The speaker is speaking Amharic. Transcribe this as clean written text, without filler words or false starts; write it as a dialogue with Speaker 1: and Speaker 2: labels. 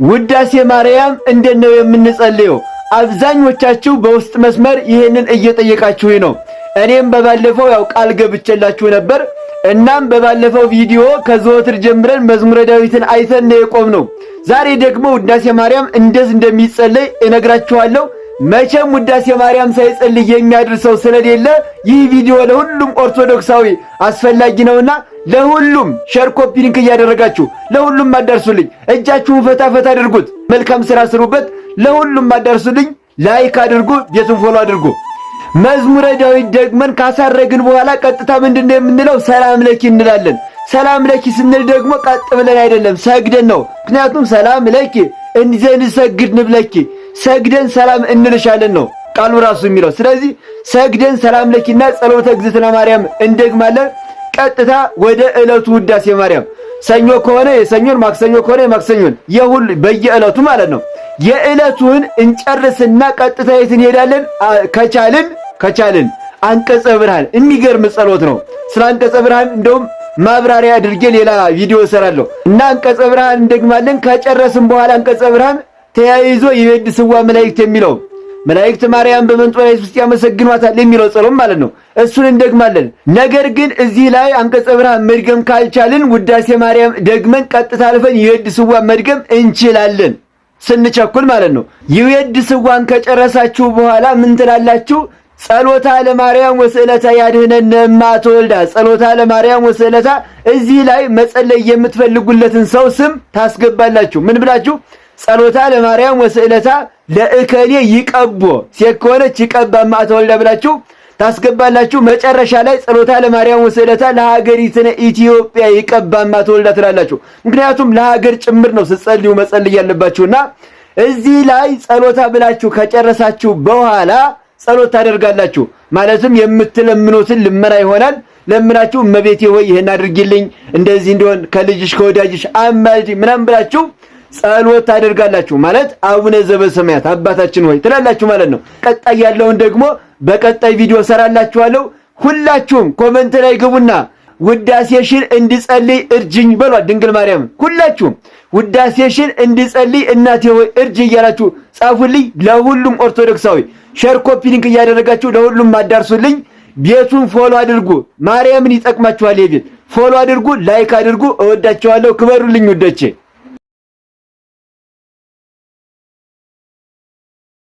Speaker 1: ውዳሴ ማርያም እንዴት ነው የምንጸልየው? አብዛኞቻችሁ በውስጥ መስመር ይህንን እየጠየቃችሁ ነው። እኔም በባለፈው ያው ቃል ገብቼላችሁ ነበር። እናም በባለፈው ቪዲዮ ከዘወትር ጀምረን መዝሙረ ዳዊትን አይተን ነው የቆምነው። ዛሬ ደግሞ ውዳሴ ማርያም እንዴት እንደሚጸለይ እነግራችኋለሁ። መቼም ውዳሴ ማርያም ሳይጸልይ የሚያድር ሰው ስለሌለ ይህ ቪዲዮ ለሁሉም ኦርቶዶክሳዊ አስፈላጊ ነውና ለሁሉም share፣ copy link እያደረጋችሁ ለሁሉም አዳርሱልኝ። እጃችሁን ፈታ ፈታ አድርጉት፣ መልካም ስራ ስሩበት። ለሁሉም አዳርሱልኝ። Like አድርጉ፣ ቤቱን follow አድርጉ። መዝሙረ ዳዊት ደግመን ካሳረግን በኋላ ቀጥታ ምንድነው የምንለው? ሰላም ለኪ እንላለን። ሰላም ለኪ ስንል ደግሞ ቀጥ ብለን አይደለም፣ ሰግደን ነው። ምክንያቱም ሰላም ለኪ እንዘ ንሰግድ ንብለኪ፣ ሰግደን ሰላም እንልሻለን ነው ቃሉ ራሱ የሚለው። ስለዚህ ሰግደን ሰላም ለኪና ጸሎተ እግዝእትነ ማርያም እንደግማለን። ቀጥታ ወደ ዕለቱ ውዳሴ ማርያም፣ ሰኞ ከሆነ የሰኞን፣ ማክሰኞ ከሆነ የማክሰኞን፣ የሁሉ በየዕለቱ ማለት ነው። የዕለቱን እንጨርስና ቀጥታ የት እንሄዳለን? ከቻልን አንቀጸ ብርሃን፣ የሚገርም ጸሎት ነው። ስለ አንቀጸ ብርሃን እንደውም ማብራሪያ አድርጌ ሌላ ቪዲዮ እሰራለሁ እና አንቀጸ ብርሃን እንደግማለን። ከጨረስን በኋላ አንቀጸ ብርሃን ተያይዞ ይቤድስዋ መላእክት የሚለው፣ መላእክት ማርያም በመንጦላዕት ውስጥ ያመሰግኗታል የሚለው ጸሎት ማለት ነው። እሱን እንደግማለን። ነገር ግን እዚህ ላይ አንቀጸ ብርሃን መድገም ካልቻልን ውዳሴ ማርያም ደግመን ቀጥታ አልፈን ይቤድስዋ መድገም እንችላለን፣ ስንቸኩል ማለት ነው። ይቤድስዋን ከጨረሳችሁ በኋላ ምን ትላላችሁ? ጸሎታ ለማርያም ወስዕለታ ያድህነነ እማ ተወልዳ፣ ጸሎታ ለማርያም ወስዕለታ። እዚህ ላይ መጸለይ የምትፈልጉለትን ሰው ስም ታስገባላችሁ። ምን ብላችሁ? ጸሎታ ለማርያም ወስዕለታ ለእከሌ ይቀቦ፣ ሴት ከሆነች ይቀባ እማ ተወልዳ ብላችሁ ታስገባላችሁ። መጨረሻ ላይ ጸሎታ ለማርያም ወስዕለታ ለሀገሪትነ ኢትዮጵያ ይቀባ እማ ተወልዳ ትላላችሁ። ምክንያቱም ለሀገር ጭምር ነው ስትጸልዩ መጸለይ ያለባችሁና እዚህ ላይ ጸሎታ ብላችሁ ከጨረሳችሁ በኋላ ጸሎት ታደርጋላችሁ። ማለትም የምትለምኑትን ልመና ይሆናል። ለምናችሁ እመቤቴ ሆይ ይሄን አድርጊልኝ፣ እንደዚህ እንዲሆን ከልጅሽ ከወዳጅሽ አማልጂ ምናምን ብላችሁ ጸሎት ታደርጋላችሁ። ማለት አቡነ ዘበሰማያት አባታችን ሆይ ትላላችሁ ማለት ነው። ቀጣይ ያለውን ደግሞ በቀጣይ ቪዲዮ ሰራላችኋለሁ። ሁላችሁም comment ላይ ግቡና ውዳሴሽን እንድጸልይ እርጅኝ በሏት ድንግል ማርያም። ሁላችሁም ውዳሴሽን እንድጸልይ እናቴ ሆይ እርጅ እያላችሁ ጻፉልኝ። ለሁሉም ኦርቶዶክሳዊ share፣ copy link እያደረጋችሁ ለሁሉም አዳርሱልኝ። ቤቱን follow አድርጉ። ማርያምን ይጠቅማችኋል። የቤት follow አድርጉ፣ like አድርጉ። እወዳችኋለሁ። ክበሩልኝ ውዶቼ።